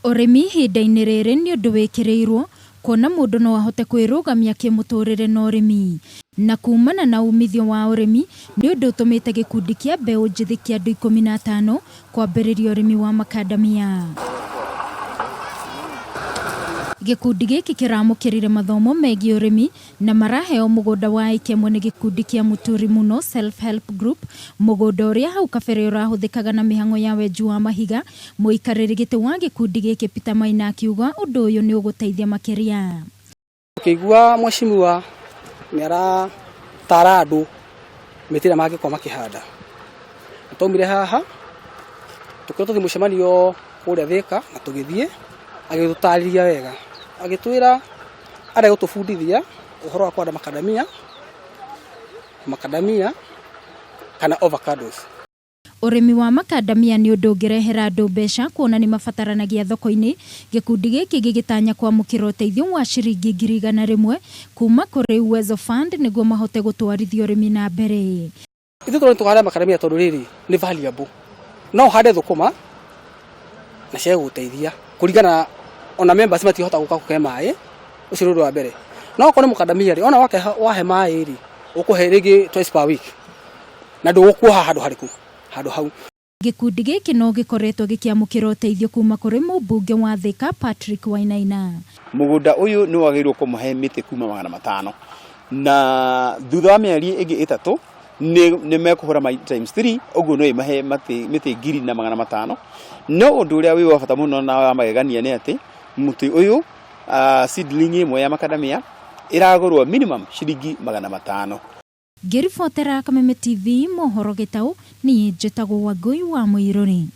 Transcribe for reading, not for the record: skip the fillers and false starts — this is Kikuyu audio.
Ũrĩmi ihinda-inĩ rĩrĩ nĩ ũndũ wĩkĩrĩirwo kuona mũndũ no ahote kwĩrũgamia kĩmũtũrĩre na ũrĩmi. Na kumana na umithio wa ũrĩmi nĩ ũndũ ũtũmĩte gĩkundi kĩa mbeũ njĩthĩ kĩa andũ 15 kwambĩrĩria ũrĩmi wa makandamia. Gĩkundi gĩkĩ kĩramũkĩrire mathomo megiĩ ũrĩmi na maraheo mũgũnda wa ĩka ĩmwe nĩ gĩkundi kĩa Mũturi Mũno Self Help Group, mũgũnda ũrĩa hau kabere ũrahũthĩkaga na mĩhang'o ya wenji wa mahiga, mũikarĩri gĩtĩ wa gĩkundi gĩkĩ Peter Maina akiuga ũndũ ũyũ nĩ ũgũteithia makĩria. Tũkĩigua mheshimiwa nĩ aratara andũ mĩtĩ ĩrĩa mangĩkorwo makĩhanda. Na twaumire haha tũkĩrwo tũthiĩ mũcemanio kũrĩa Thĩka na tũgĩthiĩ agĩtũtarĩria wega, agĩtwĩra arenda gũtũbundithia ũhoro wa kũhanda makadamia, makadamia kana avocados. Ũrĩmi wa makandamia nĩ ũndũ ũngĩrehera andũ mbeca kuona nĩ mabataranagia thoko-inĩ, gĩkundi gĩkĩ gĩgĩtanya kwamũkĩra ũteithio wa ciringi 100,000 kuma kũrĩ Uwezo Fund nĩguo mahote gũtwarithia ũrĩmi na mbere. Ithuĩ tũrona tũhande makadamia tondũ rĩrĩ nĩ valuable. No ũhande thũkũma na ciage gũgũteithia kũringana ona members matingĩhota gũka kũhe maĩ, ũcio nĩ ũndũ wa mbere. No okorwo nĩ mũkandamia rĩ, ona wahe maĩ rĩ, ũkũhe rĩngĩ twice per week na ndũgũkuoha handũ harĩkũ, handũ hau. Gĩkundi gĩkĩ no gĩkoretwo gĩkĩamũkĩra ũteithio kuma kũrĩ mũmbunge wa Thika Patrick Wainaina. Mũgũnda ũyũ nĩ wagĩrĩirwo kũmahe mĩtĩ kuma 500 na thutha wa mĩeri ĩngĩ 3 nĩ mekũhũra times 3, ũguo no ĩmahe mĩtĩ 1500. No ũndũ ũrĩa wĩ wa bata mũno na wa magegania nĩ atĩ mũtĩ ũyũ, seedling ĩmwe ya makadamia ĩragũrwo minimum ciringi 500. Ngĩribotera Kameme TV mohoro Gĩtaũ, niĩ njĩtagwo Wangũi wa Mũirũrĩ.